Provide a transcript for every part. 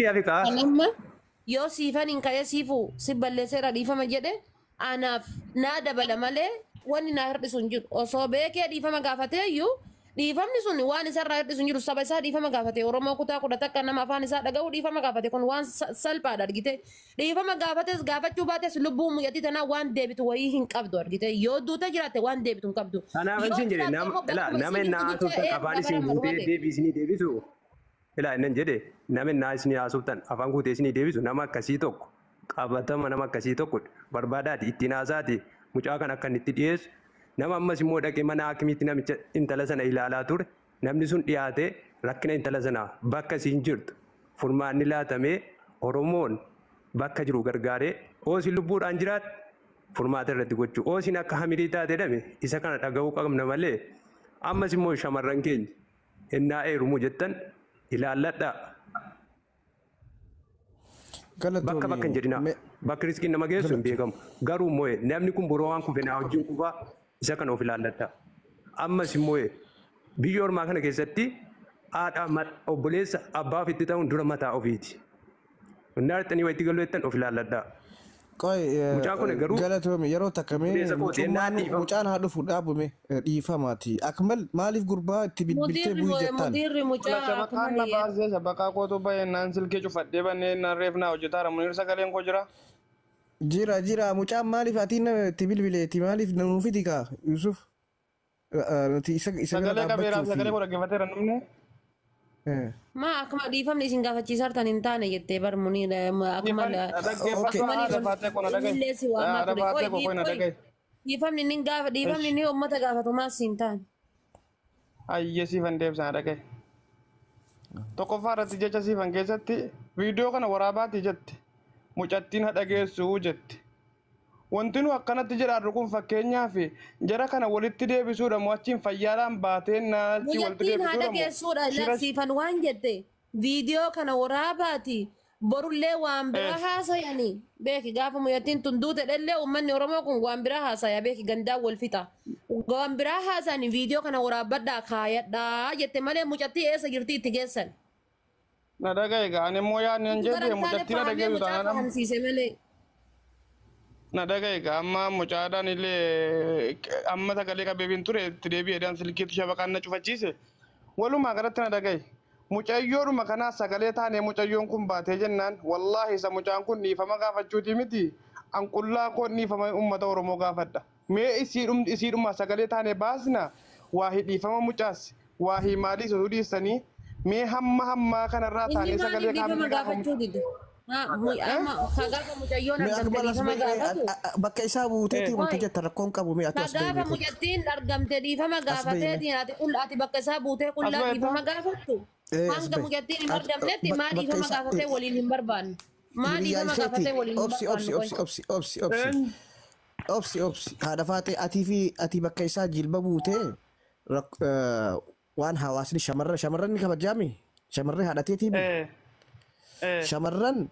Afrikaa. Kan amma yoo siifan hin ka'ee siifu si balleesseera dhiifama jedhe, anaaf naa dabala malee wanni naa hir'isu hin jiru. Osoo beekee dhiifama gaafatee iyyuu, dhiifamni sun waan isarraa hir'isu hin jiru. Saba isaa dhiifama gaafate, Oromoo kutaa 11 nama afaan isaa dhaga'u dhiifama gaafate, kun waan salphaadha argite. Dhiifama gaafates gaafachuu baates, lubbuu mucattii tanaa waan deebitu wayii hin qabdu argite. Yoo duute jiraatte waan deebitu hin qabdu. Kanaaf Yoo isin jedhe jiraatte nama immoo ilaa bakkuma nama isin innaa jirtu haasoftan jecha afaan isin eeguudha guutee malee. Deebii isinii deebisu. Ilaa, innan jedhe, nama innaa isinii haasoftan afaan guutee isinii deebisu, nama akkasii tokko qabatama, nama akkasii tokko barbaadaati ittiin haasaati. Mucaa kan akka inni itti dhiyeessu, nama ammas immoo dhaqee mana hakimiitti namicha intala sana ilaalaa ture, namni sun dhiyaatee rakkina intala sanaa bakka isiin jirtu furmaanni laatamee, Oromoon bakka jiru gargaaree, oosin lubbuudhaan jiraat furmaata irratti gochuu, oosin akka hamirii taate jedhame, isa kana dhaga'uu qabna malee. Ammas immoo shamarran keenya innaa eerumuu jettan ilaalladhaa. Bakka bakka hin jedhinaa. Bakki riskiin nama geessu hin beekamu. Garuu immoo namni kun boroo waan kufe naa wajjin kufaa, isa kana of ilaalladhaa. Ammas immoo biyya ormaa kana keessatti haadha obboleessa abbaa ofitti ta'uun dura mataa ofiiti. Innaa dhaqxanii wayitti galuu jettan of ilaalladhaa. Qoy. Mucaan kun garuu Galatoomi, yeroo takka mee obboleessa kooti ennaa mucummaan dhiifama. Mucaan haa dhufu dhaabume dhiifamaati. Akmal, maaliif gurbaa itti bilbiltee Mudirri bu'i jettaan? Mudirri mucaa Shabaqaan na akmalii. baasee shabaqaa kootu bahee naan silkii cufadhee bannee naan reef naa hojjetaara. Muniir, sagaleen koo jira. Jira, jira. Mucaan maaliif ati nama itti bilbileeti, maaliif namuu fidi kaa Yusuf? Nuti isa bira Sagalee qabeeraaf dhaabbachuu sagalee fi koo dhaggeeffateera namni. Maa akkuma dhiifamni isin gaafachiisartan hin taane jettee bar Muniir akmal. Dhaggeeffatu haadha faatee koo na dhagaye. Illee si waamaa Haadha ture. faatee koo na dhagaye. Dhiifamni inni gaafa, dhiifamni inni uummata gaafatu maas hin taane. Ayyee, siifan deebisaan dhagaye. Tokkoffaa irratti jecha siifan keessatti viidiyoo kana waraabaati jette. Mucattiin haadha geessuu jette. Wanti nu akkanatti jedhaarru kun fakkeenyaaf jara kana walitti deebisuudha moo achiin fayyaadhaan baateen naachi walitti Mucattiin haadha deebisuudha moo geessuudha shira siifan waan jette, viidiyoo kana waraabaati borullee waan biraa haasayanii beeki. Gaafa mucattiin tun duute dhallee uummanni Oromoo kun waan biraa haasaya beeki, gandaan wal fixa, waan biraa haasayanii viidiyoo kana waraabbadhaa kaayadhaa jette malee mucattii eessa jirti itti geessan. Na dhagaye gaa, ani immoo yaadni hin Gara jedhe hin taane mucattiin haadha fahamee geessu mucaa taanaan fahamsiise malee. Na dhagaye gaa, amma mucaadhaan illee amma sagalee qabeefiin ture itti deebi'eedhaan silkiitu shabaqaan na cufachiise. Walumaa galatti na dhagaye. Mucayyoodhuma kanaa sagalee taanee mucayyoon kun baatee jennaan, wallaahi isa mucaan kun dhiifama gaafachuuti miti. An qullaa koon dhiifama uummata Oromoo gaafadha. Mee isiidhuma sagalee taanee baasna, waahii dhiifama mucaas waahii maaliis osoo dhiissanii, mee hamma hammaa kanarraa Inni taanee maaliif sagalee dhiifama kaafnee gaafa gaafachuu dide? Amma gaafa mucayyoon Mee argamte Akmal, as dhiifama bahee gaafatu. bakka isaa buuteeti wanta Oi. jetta rakkoon qabu, mee ati as bahee Gaafa mee kottu. mucattiin argamte dhiifama As bahee mee. gaafateetiin ati qulla ati bakka isaa buutee As qullaa baheetta? dhiifama gaafattu. Ee, as Hanga bahe. mucattiin hin Ati argamnetti maa bakka dhiifama isaa gaafatee waliin hin barbaanne? Maa hiriyaa dhiifama isheeti. gaafatee waliin hin Obsi, obsi, barbaannu? obsi, Qoy. obsi, obsi, obsi. Eenyu? Obsi, obsi. Haadha faatee, atii fi ati bakka isaa jilba buutee waan hawaasni shamarran ni kabajaami. Shamarree haadhateetii mi? Ee. Ee. Shamarran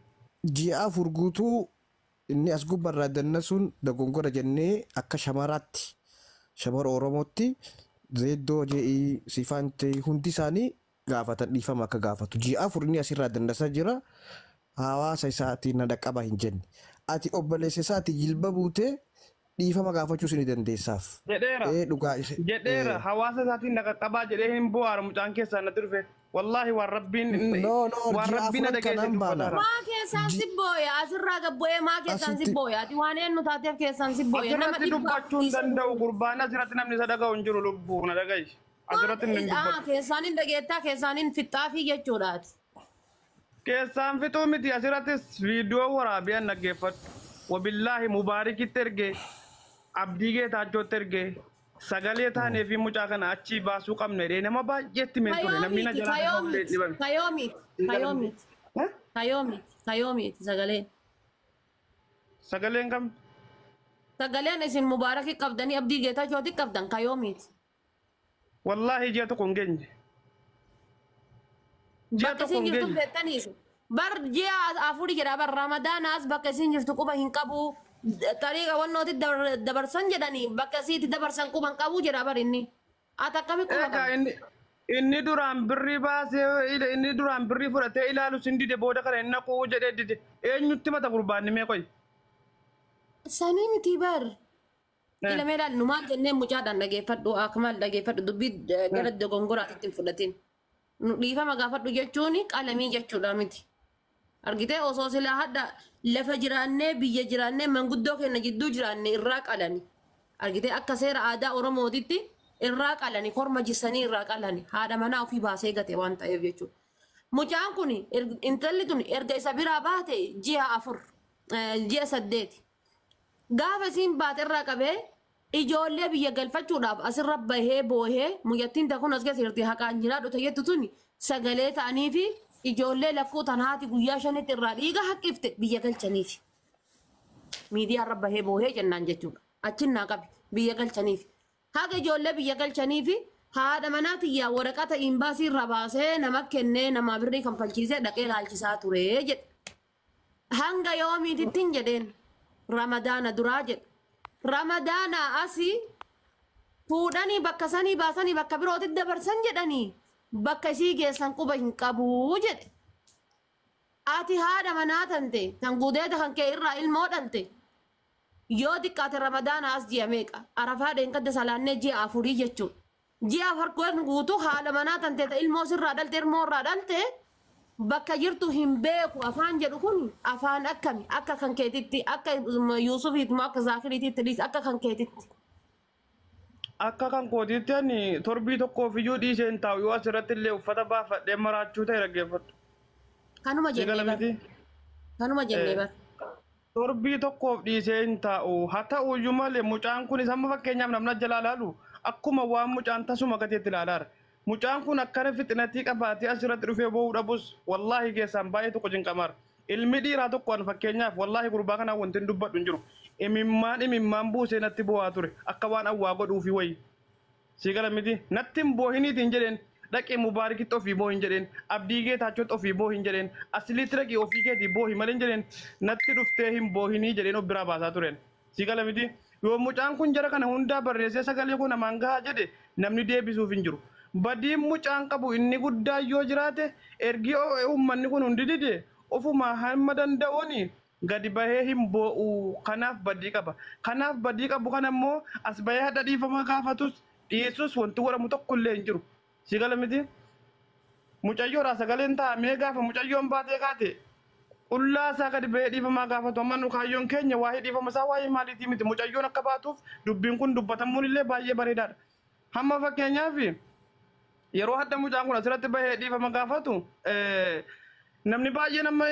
ji'a 4 guutuu inni as gubbarraa dannasuun dogongora jennee, akka shamaraatti, shamara Oromootti, zeeddoo je'ii sifaan ta'e hundi isaanii gaafatan dhiifama akka gaafatu. Ji'a 4 inni asirraa dandasaa jira. Hawaasa isaatiin na dhaqqaba hin jenne. Ati obboleessa isaati jilba buutee dhiifama gaafachuus ni dandeessaaf. Jedheera. Ee, dhugaa Jedheera, hawaasa isaatiin na qaqqabaa jedhee hin bu'aara mucaan keessaa natti dhufe. Wallaahi waan Rabbiin No, no, waan ji'a Rabbiin na 4 dhageesse kanaan baana. dubbataara. Maa keessaan si booya? Asirraa gabbu'ee maa keessaan si Asitti booya? Ati waan eenyu taateef keessaan si booya? Nama Asirratti 400 dubbachuu hin danda'u gurbaan, asirratti namni isa dhaga'u hin jiru, lubbuu na dhaga'i. Asirratti hin dubbatu. Keessaan hin dhageettaa, keessaan hin fixxaafii jechuudhaati. Keessaan fixuu miti, asirrattis viidiyoo waraabiyaan dhaggeeffadhu. Wabillaahi Mubaarikitti ergee, Abdii Geetaachootti ergee, sagalee taanee fi mucaa kana achii baasuu qabna jedhee nama baay'eetti himeen ture. Namni na Kayoomiti, jalaa dhaga'ullee kayoomiti, dhibame. kayoomiti, kayoomiti, kayoomiti, kayoomiti sagaleen. Sagaleen kam? Sagaleen isin Mubaarakii qabdanii Abdii Geetaachooti qabdan kayoomiti. Wallaahi ji'a 1 hin geenye. Ji'a Bakka 1 isin hin jirtu geenye. beektaniis. Bar ji'a 4 jedha bar, Ramadaanaas bakka isin jirtu quba hin qabu. Xariiqa wannooti dabarsan jedhanii, bakka isiitti dabarsan quba hin qabu jedha bar inni. Ati akkami quba Egaa qabda? Inni Inni duraan birrii baasee inni duraan birrii fudhatee ilaalu sin dide booda kana hin naquu jedhee dide. Eenyutti mata gurbaanni mee qoy? Sanii miti bar. Ila mee ilaali nu maal jennee mucaadhaan dhageeffadhu akka maal dhageeffadhu dubbii gara dogongoraatitti hin fudhatin. Nu dhiifama gaafadhu jechuun qalamii jechuudha miti. Argitee osoo silaa hadda lafa jiraannee biyya jiraannee manguddoo keenya jidduu jiraanne irraa qalani. Argitee akka seera aadaa Oromootitti irraa qalani korma jissanii irraa qalani haadha manaa ofii baasee gate waan ta'eef jechuudha. Mucaan kun intalli tun erga isa biraa baate ji'a 4 ji'a 8. Gaafa isiin baate irraa qabee ijoollee biyya galfachuudhaaf asirra bahee boohee mucattiin takkuun as keessa jirti haqaan jiraadhu tayyattu tuni sagalee ta'anii fi ijoollee lakkuu tan haati guyyaa 5tti irraa dhiiga haqqifte biyya galchaniif. Miidiyaa irra bahee boohee jennaan jechuudha. Achiin naa qabi biyya galchaniif. Haga ijoollee biyya galchaniif haadha manaa tiyyaa waraqata imbaasii irra baasee nama kennee nama birrii kanfalchiisee dhaqee laalchisaa ture jedhe. Hanga yoomiitittiin jedheen Ramadaana duraa jedhe. Ramadaana asii fuudhanii bakka sanii baasanii bakka birootti dabarsan jedhanii bakka isii geessan quba hin qabuu jedhe. Ati haadha manaa tante tan gudeeda kan kee irraa ilmoo dhalte yoo xiqqaate Ramadaana as ji'a meeqa Arafaa dheengadda salaannee ji'a 4 jechuudha. Ji'a 4 guutuu haadha manaa tante ta ilmoo sirraa dhalte ilmoo irraa dhalte bakka jirtu hin beeku afaan jedhu kun afaan akkami akka kan keetitti akka Yuusufiitti moo akka Zaakiriititti dhiis akka kan keetitti. Akka kan kootiitti ani torbii tokkoof iyyuu dhiisee hin taa'u yoo asirratti illee uffata baafadhee maraachuu ta'e dhaggeeffadhu. Kanuma jennee bar. Kanuma jennee bar. Torbii tokkoof dhiisee hin taa'u. Haa ta'u iyyuu malee mucaan kun amma fakkeenyaaf namni jalaa ilaalu akkuma waan mucaan tasuma gateetti ilaalaara. Mucaan kun akkana fixinatii qabaatee asirratti dhufee boo'uu dhabus wallaahi keessaan baay'ee tokko cinqamaara. Ilmi dhiiraa tokko an fakkeenyaaf wallaahi gurbaa kanaan wanti hin dubbadhu hin jiru. Imimmaan buusee natti boo'aa ture akka waan awwaa godhuufi wayi. Sii gala miti natti hin boohiniitiin jedheen dhaqee Mubaarikitti ofii boohin jedheen Abdii Geetaachotti ofii boohin jedheen asiliitti dhaqee ofii keetii boohi malee hin jedheen natti dhuftee hin boohinii jedheen of biraa baasaa tureen. Sii gala miti yoo mucaan kun jara kana hundaa barreessee sagalee kun namaan gahaa jedhe namni deebisuuf hin jiru. Badiin mucaan qabu inni guddaa yoo jiraate ergi uummanni kun hundi dide ofuma hamma danda'uuni gadi bahee hin boo'u kanaaf badii qaba. Kanaaf badii qabu kana immoo as bahee hadha dhiifama gaafatus dhiyeessus wanti godhamu tokko illee hin jiru. Si gala miti mucayyoodhaa sagaleen taa'amee gaafa mucayyoon baatee kaate qullaa isaa gadi bahee dhiifamaa gaafatu amma nu kaayyoon keenya waa'ee dhiifama isaa waa'ee maaliitii miti mucayyoon akka baatuuf dubbiin kun dubbatamuun illee baay'ee bareedaadha. Hamma fakkeenyaaf yeroo hadda mucaan kun asirratti bahee dhiifama gaafatu namni baay'een amma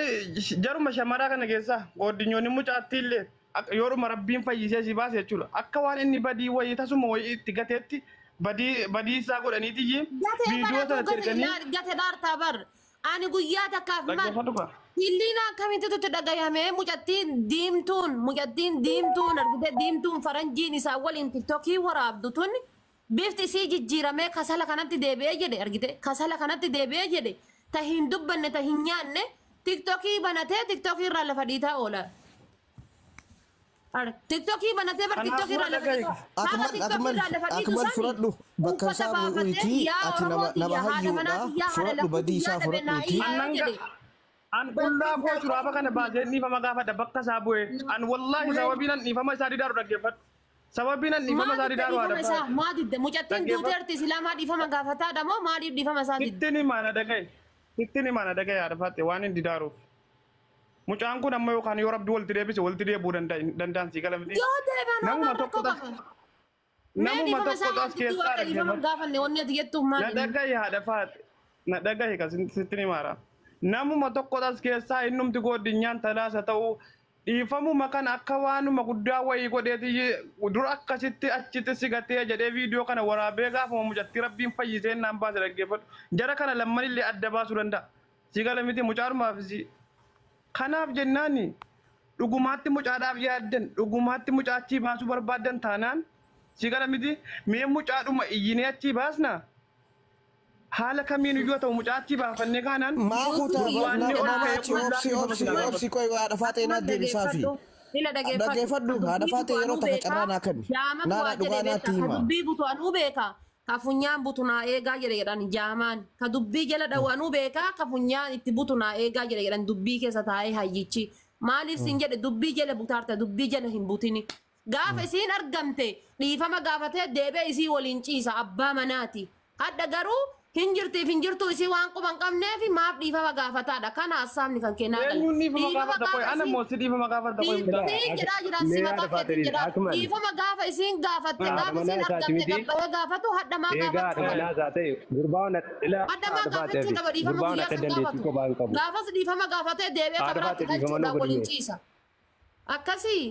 jaruma shamaraa kana keessa godinyoonni mucaatti illee yooruma rabbiin fayyisee si baase jechuudha. Akka waan inni badii wayii tasuma wayii itti gateetti badii isaa godhaniitiyyi viidiyoo sana erganii. Gate dhaartaa bar ani guyyaa takkaaf maal hilliina akkamitti tutti dhagayamee mucattiin diimtuun argite diimtuun faranjiin isaa waliin tiktokii waraabdu tun bifti isii jijjiiramee kasala kanatti deebi'ee jedhe argite kasala kanatti deebi'ee jedhe ta hin dubbanne ta hin nyaanne tiktokii banatee tiktokii irraa lafa dhiitaa oola. Tiktokii banatee bar tiktokii irraa lafa dhiitaa. Akmal fudhadhu bakka isaa bu'uutii ati nama hayyuudha fudhadhu badii isaa fudhadhuutii. An qullaa koo shuraaba kana baasee dhiifama gaafadha bakka isaa bu'ee. An wallaahi sababii nan dhiifama isaa didaaru dhaggeeffadhu. Sababii nan dhiifama isaa didaaru haadha. Maa didde mucattiin duuteerti islaamaa dhiifama gaafataadha moo maaliif dhiifama isaa didde? Ittiin himaa na dhagaye. Ittiin himaa na dhagaye haadha faatte waan hin didaaruuf. Mucaan kun amma yookaan yoo rabbi walitti deebise walitti deebi'uu danda'an sii gala miti. Yoo deebi'an Namuma tokko Namuma tokko as keessaa dhiifama gaafanne wanni ati jettuuf maali? Na dhagaye haadha faatte. Na dhagaye kan sitti himaara. Namuma tokko as keessaa innumti goddinyaan talaasa ta'uu dhiifamuma kana akka waanuma guddaa wayii godheeti dura akkasitti achitti sigatee jedhee viidiyoo kana waraabee gaafama mucattii rabbiin fayyisee naan baase dhaggeeffadhu. Jara kana lamman illee adda baasuu danda'a. Si gala miti mucaarumaaf si. Kanaaf jennaani dhugumaatti mucaadhaaf yaaddan dhugumaatti mucaa achii baasuu barbaaddan taanaan si gala miti mee mucaadhuma iyyinee achii baasna. Haala kamiin iyyuu ta'u mucaa achii baafannee kaanaan. Maa kutaa nama achi obsi obsi obsi qoy haadha faaxee naa deebisaafi. Dhaggeeffadhu haadha faaxee yeroo takka carraa naa kenni. Naana dhugaa naatti hima. Dubbii butu anuu beeka. Ka funyaan butu naa eegaa jedhe jedhan jaamaan. Ka dubbii jala dhawwanuu beekaa ka funyaan itti butu naa eegaa jedhe jedhan dubbii keessa taa'ee hayyichi. Maaliif siin jedhe dubbii jala butaarte dubbii jala hin butini. Gaafa isiin argamte dhiifama gaafatee deebee isii waliin ciisa abbaa manaati. Hadda garuu hin jirtiif hin jirtu isii waan quba hin qabneef maaf dhiifama gaafataadha. Kana hassaabni kan kennaa gala. Eenyuun dhiifama gaafata qoy? Ana immoo si dhiifama gaafata qoy mucaa. Siin jedhaa jiran si Mee mataa haadha keetiin Faaxiriis, jedhaa. Akmal. Dhiifama gaafa isiin gaafatte Haadha gaafa manaa isiin isaati argamte miti. gabbayee gaafatu hadda maa Egaa haadha gaafachuu manaa isaa ta'e gurbaan ilaa Hadda maa haadha gaafachuu Faaxee qaba dhiifama gurbaan guyyaa akka san dandeettii gaafatu. kophaa hin qabu. Gaafas dhiifama gaafatee deebi'ee Haadha kabiraatti Faaxee dhiifama galchuudhaan nu waliin godhime. ciisa. Akkasii.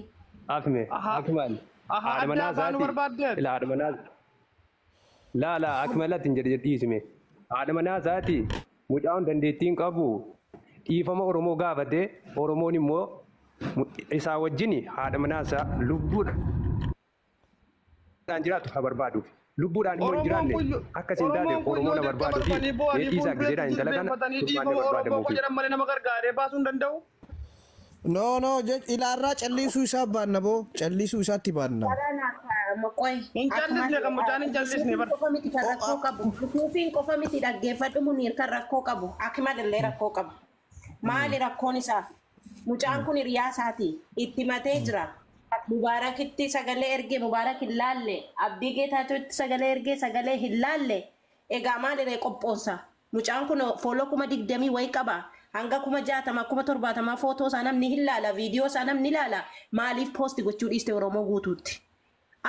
Afme Aha. Akmal Aha, haadha adda manaa baanuu isaati. barbaaddeet. Ilaa haadha manaa laa laa Akmalatti hin jedhe dhiisime. Haadha manaa isaati mucaan dandeettii hin qabu dhiifama Oromoo gaafatee Oromoon immoo isaa wajjin haadha manaa isaa lubbuudhaan jiraatu haa barbaaduuf. Lubbuudhaan immoo hin Oromoon jiraanne kun akkas hin taate Oromoon kun Oromoo yoo na dirqama barbaaduu fi dhufanii bo'anii dhiisaa gizeedhaan fuulduratti intala kana jilbeenfatanii gurbaan na dhiifama Oromoo koo barbaadamuufi. jedhan malee nama gargaaree baasuu hin danda'u. No no ilaarraa callisuu isaa baanna boo callisuu isaatti baanna. Qoy. Hin callisne kan mucaan hin callisne bar. Qofa miti kan rakkoo qabu. Suufiin qofa miti dhaggeeffadhu Muniir kan rakkoo qabu. Akmal illee rakkoo qabu. Maali rakkoon isaa? Mucaan kun hiriyaa isaati. Itti matee jira. Mubaarakitti sagalee ergee Mubaarak hin laalle. Abdii Geetaachotti sagalee ergee sagalee hin laalle. Egaa maaliree qophoonsa? Mucaan kun fooloo 20,000 wayii qaba. Hanga 60,000 70,000 footoo isaa namni hin laala. Viidiyoo isaa namni laala. Maaliif poosti gochuu dhiiste Oromoo guutuutti?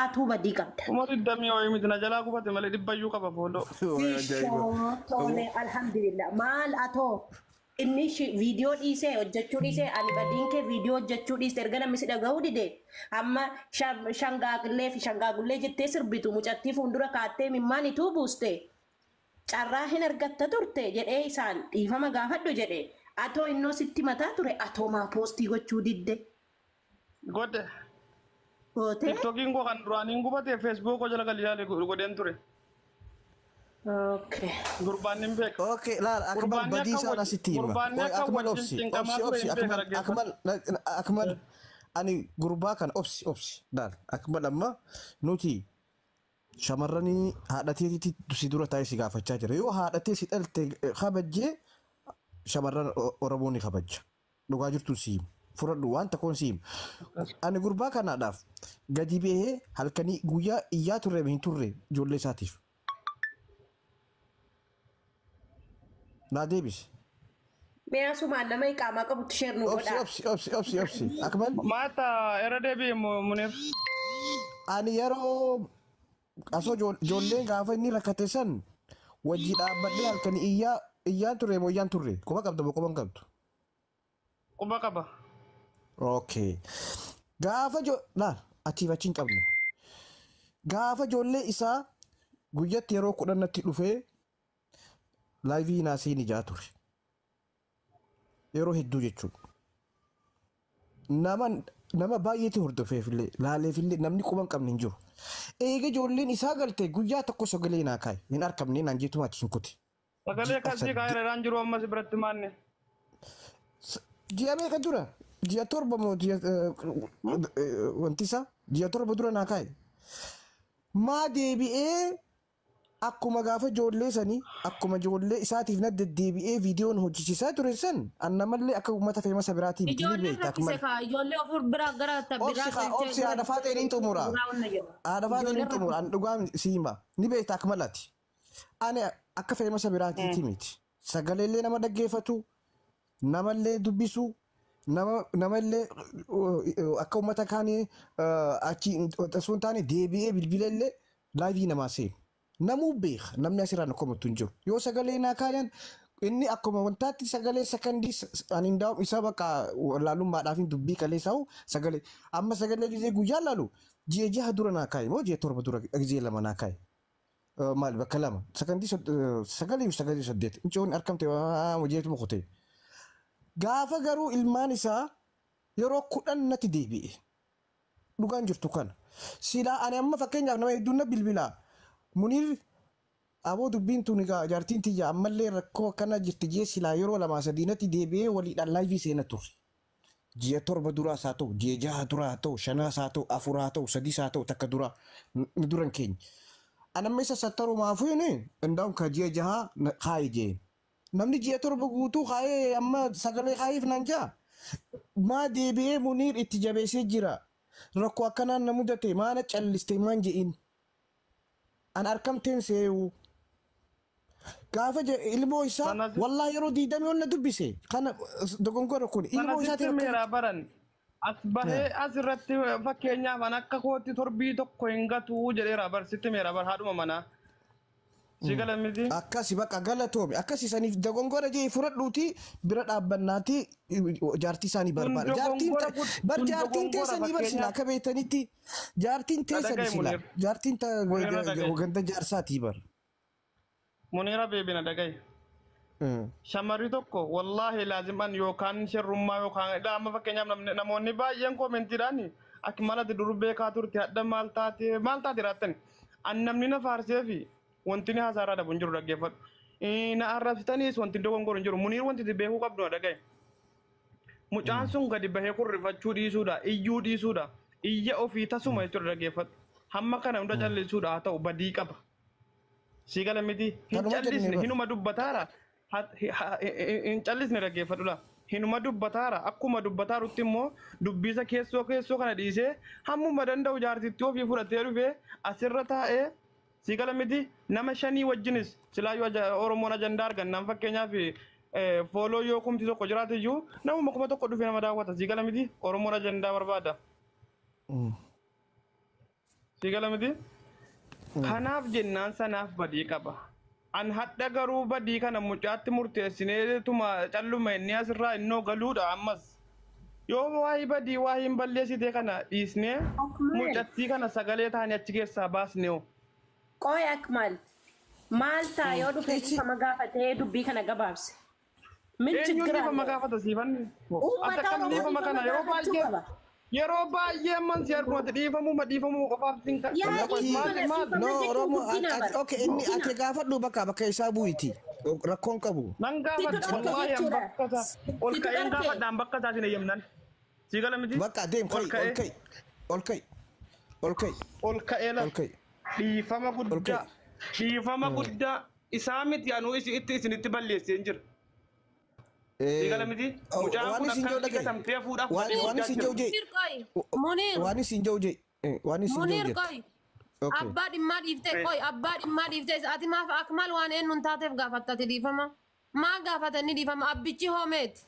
Atuu badii qabda. 20,000 wayii miti na jalaa gubate malee dhibbayyuu qaba fooloo. Bishoo tole alhamdulillah maal atoo inni viidiyoo dhiisee hojjechuu dhiisee ani badiin kee viidiyoo hojjechuu dhiiste erga namni si dhaga'uu dide amma shangaagillee fi shangaagullee jettee sirbitu mucattii fuuldura kaattee mimmaan ituu buuste carraa hin argatta turte jedhee isaan dhiifama gaafadhu jedhe atoo innoo sitti mataa ture atoo maa poostii gochuu didde Godhe. gootee. Tiktookiin koo kan duraaniin gubate Facebook koo jala galii godheen ture. Okay. Gurbaan hin beeka. Okay, laal Akmal Gurbaanni badii akka isaan wajjin asitti hima. gurbaanni Qoy akka Akmal wajjin obsi cinqamaa obsi ture obsi hin beeka Akmal dhaggeeffadhu. Akmal Akmal ani gurbaa kana obsi obsi laal Akmal amma nuti shamarranii haadhateetitti si dura taa'ee si gaafachaa jira. Yoo haadhatee si dhalte kabajjee shamarran Oromoo ni kabajja. Dhugaa jirtu si himu. Fudhadhu waan tokkoon si himu. Ani gurbaa kanaadhaaf gadi ba'ee halkanii guyyaa iyyaa turre hin turre ijoollee isaatiif. Naa deebisi. Mi'a sumaan nama iqaamaa qabutti sheer nu Obsi godhaa. obsi obsi obsi obsi. Akmal Maata irra deebi'i Muniir. ani yeroo asoo ijoolleen gaafa inni rakkate san wajji dhaabbadhee halkanii iyyaa iyyaan turre moo iyyaan turre quba qabda moo quba hin qabdu? Quba qaba. Okay. Gaafa laal achiif achi hin qabnu. Gaafa ijoollee isaa guyyatti yeroo 10tti dhufee laayivii naasii ni jaa ture. Yeroo hedduu jechuudha. Nama nama baay'eetu hordofeefillee laaleefillee namni quba hin qabne hin jiru. Eega ijoolleen isaa galte guyyaa tokko sagalee naa kaaye hin argamne naan jeetuma achi hin kute. Sagalee Ji'a akkasii sadde kaa'eera jiru ammas biratti maanne. Ji'a meeqa dura? Ji'a 7 moo ji'a wanti isaa ji'a 7 dura naa kaaye. Maa deebi'ee akkuma gaafa ijoollee sanii akkuma ijoollee isaatiif na deddeebi'ee viidiyoon hojjechiisaa ture san an namallee akka uummata feemasa biraatii miti ni Ijoolleen beekta rakkise akkuma kaa ijoollee ofir biraa gara obsi biraa kaa galchee obsi gara haadha faaxeen hin xumura biraa wanna jedha. haadha faaxeen hin Ijoolleen xumura rakkise. an dhugaa si hima ni beekta akka malati ani akka feemasa biraatiiti miti sagaleellee nama dhaggeeffatu namallee dubbisu nama namallee akka uummata kaanii achi osoo hin taane deebi'ee bilbilallee laayivii namaa seenu. Namuu beeka namni asirraan akkumatti hin jiru. Yoo sagalee naa kaayan inni akkuma wantaatti sagalee sakandii ani hin daa'u isa bakka laalummaadhaaf hin dubbii kaleessaa'u sagalee amma sagalee gizee guyyaa laalu ji'a 6 dura naa kaaye moo ji'a 7 dura gizee 2 naa kaaye. Maal bakka 2 sakandii sagalee sagalee 8 incoon argamte hojiitu kutee. Gaafa garuu ilmaan isaa yeroo 10 natti deebi'e. Dhugaan jirtu kana. Silaa ani amma fakkeenyaaf nama hedduun na bilbilaa. Muniir aboo dubbiin tun egaa jaartiin tiyya ammallee rakkoo akkana jirti jee silaa yeroo 2 3 natti deebi'ee waliidhaan laayivii seena turre. Ji'a 7 duraas haa ta'u, ji'a 6 duraa haa ta'u, 5 haa ta'u, 4 haa ta'u, 3 haa ta'u, takka duraa nu duran keenya. Anamma isa sattarumaafuu inni indaa'uun ka ji'a 6 kaayi jeen. Namni ji'a 7 guutuu kaayee amma sagalee kaayiif naan jaa. Maa deebi'ee Muniir itti jabeessee jira. Rakkoo akkanaan na mudate maana calliste maan je'in. An arkamteen see'u. Gaafa ilmoo isaa wallaahi yeroo 20 ol na dubbise. Kana dogongora kun Sana ilmoo sitti isaatiin akkamitti. meeraa baran. As bahee as irratti fakkeenyaaf an akka kootti torbii tokko hin gatu jedheera bar sitti meeraa bar haadhuma manaa. Si gala miti? Akkasi bakka galatoomi. Akkasi saniif dogongora jee fudhadhuuti bira dhaabbannaati jaartii isaanii Kun barbaada. Jaartiin dogongora bar kun jaartiin dogongora teessanii bar silaa fakkeenyaaf. akka beektanitti jaartiin Na teessanii dhaga'i silaa Muniir. jaartiin Muniir na dhaga'i. ganda jaarsaatii bar. Muniira beebi na dhaga'i. Shamarri tokko wallaahi laaziman yookaan sherrummaa yookaan amma fakkeenyaaf namoonni baay'een koomentiidhaan akka malatti dur beekaa turte hadha maal taate raattan. An namni na faarsee fi wanti ni haasaaraa dhabu hin jiru dhaggeeffadhu. Na arrabsitaniis wanti dogongoru hin jiru. Muniir wanti itti beekuu qabdu na dhaga'i. Mucaan sun gadi bahee kurrifachuu dhiisuudha, iyyuu dhiisuudha, iyya ofii tasuma jechuudha dhaggeeffadhu. Hamma kana hunda callisuudha haa ta'u badii qaba. Si gala miti hin Kanuma jennee callisne bar. hinuma dubbataara hin callisne dhaggeeffadhudha. Hinuma dubbataara akkuma dubbataarutti immoo dubbisa keessoo keessoo kana dhiisee hammuma danda'u jaartittii ofii fudhatee dhufee asirra taa'ee si gala miti nama 5 wajjinis silaayyuu Oromoon ajandaa argannaan fakkeenyaaf fooloo yoo kumti tokko jiraate iyyuu namuma 1000 dhufee nama daawwata si gala miti Oromoon ajandaa barbaada. Si gala miti? Kanaaf jennaan sanaaf badii qaba. An hadha garuu badii kana mucaatti murteessinee tuma calluma inni asirraa innoo galuudha ammas. Yoo waa'ee badii waa'ee hin balleessite kana dhiisnee Akmal. mucattii kana sagalee taanii achi keessaa baasnee hoo. Qoy Akmal. Maal ta'a yoo dhufe Ichi dhiifama gaafatee dubbii kana gabaabse? Min Eenyuun chiggir dhiifama አለው? gaafata siifan? Ati Uummata akkam Oromoo dhiifama dhiifama kana yeroo gaafachuu baay'ee qaba. yeroo baay'ee amman si arguu ati dhiifamuma dhiifamuma qofaaf sin Yaa maal dhiifama maal dhiifama No jechuun Oromoo guddina ati bara. okay inni Guddina. ati gaafadhu bakka bakka isaa bu'iti. Rakkoon qabu. Nan Situ gaafadha dhorke wallaahi an jechuudha. bakka isaa ol Situ ka'een dhorke. gaafadha an bakka isaa sin eeyyamnan. Si gala miti? Bakka deem Ol ka'i ol ka'ee ka'i ol ka'i ol ka'i ol ka'ee ol la ka'i dhiifama ol guddaa ka'i. dhiifama guddaa isaa miti anuu itti isinitti balleessee hin jira. Si gala miti? Mucaan Waan kun isin jiru akkanatti dhaga'i. gatamtee fuudhaaf badii Waan guddaa isin jira. jiru jee. Munir qoy. Munir. Waan isin jiru jee. Waan isin jiru Munir jette. qoy. Okay. Abbaa dhimmaa dhiiftee qoy abbaa dhimmaa dhiiftee ati maaf Akmal waan eenyuun taateef gaafattati dhiifama. Maa gaafatanii dhiifama abbichi hoomeeti.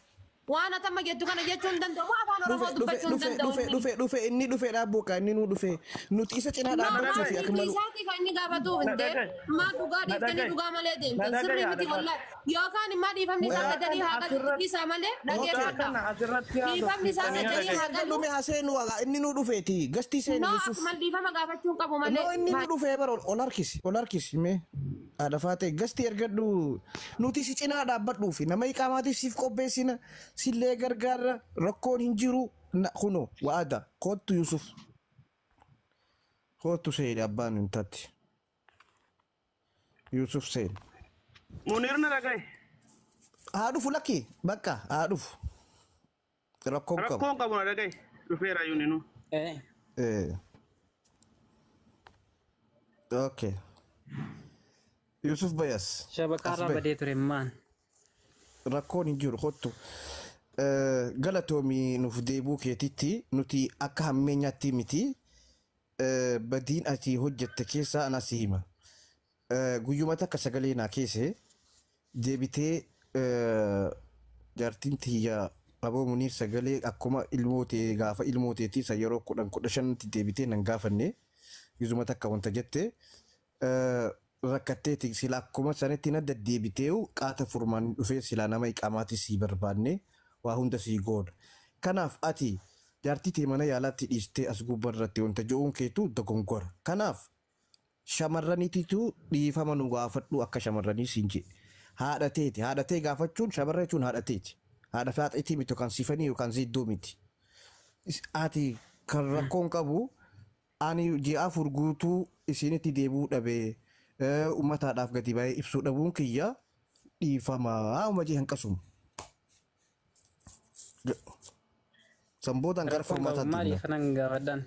Waan atamma jettu kana jechuu hin danda'u. Maa afaan Dhufe Oromoo dhufe dubbachuu hin dhufe danda'u dhufe inni. dhufe dhufe inni dhufe dhaabbuu ka inni nuu dhufe nuti isa cinaa Maa dhaabbachuu maal fi akka malu. isaatii kan inni gaafatuuf Na hin deemu. dhaga'i. Maa dhugaa Na dhiiftanii dhaga'i. dhugaa malee Na deemtan. dhaga'i Sirrii miti haadha wallaahi. Yookaan immoo dhiifamni isaa Mucaa gadanii kana haa galu asirratti isaa malee mucaa dhaggeeffadha. kana asirratti Dhiifamni isaa haasofsiistanii gadanii dhaga'i. haa galu. Dhume haseenu inni nuu dhufeeti gastii seeni No Yusuf. Akmal dhiifama gaafachuu hin qabu No malee. inni nu dhufee bara ol harkisi ol harkisi mee haadha faatee gastii ergadhu nuti si cinaa dhaabbadhuufi nama iqaamaatiif siif qopheessina sillee gargaarra rakkoon hin jiru kuno wa'ada kottu Yusuf kottu seeni abbaan hin taatti Yusuf seeni. Muniir na dhaga'i. Haa dhufu lakki bakka haa dhufu rakkoon qabu. Rakkoon qabu na dhaga'i. Dhufeera yuuninu. Okay. Yusuf Bayas. As Shabakaarraa bahe. badee ture maan. Rakkoon hin jiru kottu. Galatoomii nuuf deebuu keetitti nuti akka hammeenyaatti miti badiin ati hojjette keessaa ana si hima. Guyyuma takka sagalee naa keesse deebitee jaartiin tiyya aboo Muniir sagalee akkuma ilmoo ta'e gaafa ilmoo ta'eetii isa yeroo 10 15tti deebitee nan gaafanne guyyuma takka wanta jette rakkatteeti sila akkuma sanitti na deddeebitee qaata furmaan dhufee sila nama iqaamaatti sii barbaanne waa hunda sii goona. Kanaaf ati jaartii tee mana yaalaatti dhiistee as gubbaarratti wanta je'uun keetu dogongora. Kanaaf shamarraniititu dhiifama nu gaafadhu akka shamarranii siin jedhe. Haadha teeti haadha tee gaafachuun shamarra jechuun haadha teeti. Haadha faaxeetii miti yookaan sifanii yookaan ziddoo miti. Ati kan rakkoon qabu ani ji'a 4 guutuu isinitti deebi'uu dhabee uummataadhaaf gadi baay'ee ibsuu dhabuun kiyya dhiifamaa uma jee hanqasuma. Sanboodaan gara Rakkoon qabu furmaataatti maaliif deemna. kanan gaafadhaan?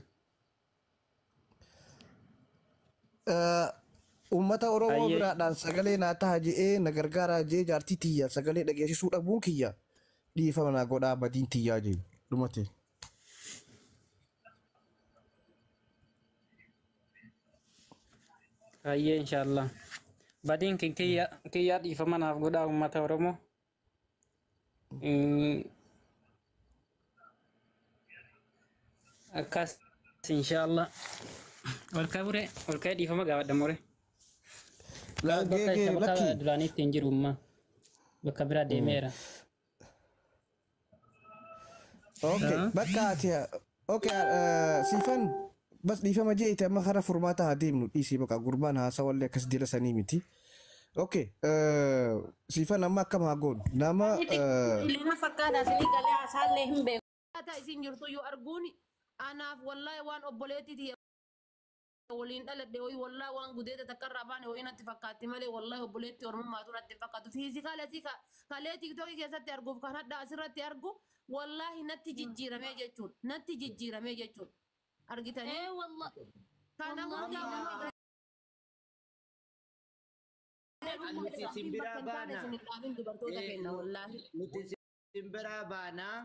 Uummata Oromoo Ayyee. biraadhaan sagalee naa taha je'ee na gargaaraa je'ee jaartii tiyya sagalee dhageessisuu dhabuun kiyya dhiifama naa godhaa badiin tiyyaa jee dhumate. Ayyee inshallah. Badiin kin kiyya dhiifama naaf godhaa uummata Oromoo. Akkas inshallah. Ol ka'e buree ol ka'ee dhiifama gaafadha mure. Bakka Geegee bakka lakki. duraaniitti hin jiru umma. Bakka biraa deemeera. Okay, bakka ati okay siifan bas dhiifama je'ite amma karaa furmaata haa deemnu dhiisii bakka gurbaan haasawallee akkas dila sanii miti. Okay, siifan amma akkam haa goonu nama Ilma fakkaata isinii galee haasaallee hin beeku. Akkaataa isin jirtu iyyuu arguun anaaf wallaahi waan obboleettii tiyya waliin dhaladhe wayii wallaahi waan gudeeta takka irraa baane wayii natti fakkaatti malee wallaahi obboleettii ormummaatu natti hin fakkaatu. Fiizikaala kalee tiiktookii keessatti arguuf kan hadda asirratti argu wallaahi natti jijjiiramee jechuudha. Natti jijjiiramee jechuudha. Argitanii? Ee wallahi. Kana hundaa Nuti isin biraa baana. dubartoota kenna wallaahi. Nuti isin biraa baanaa.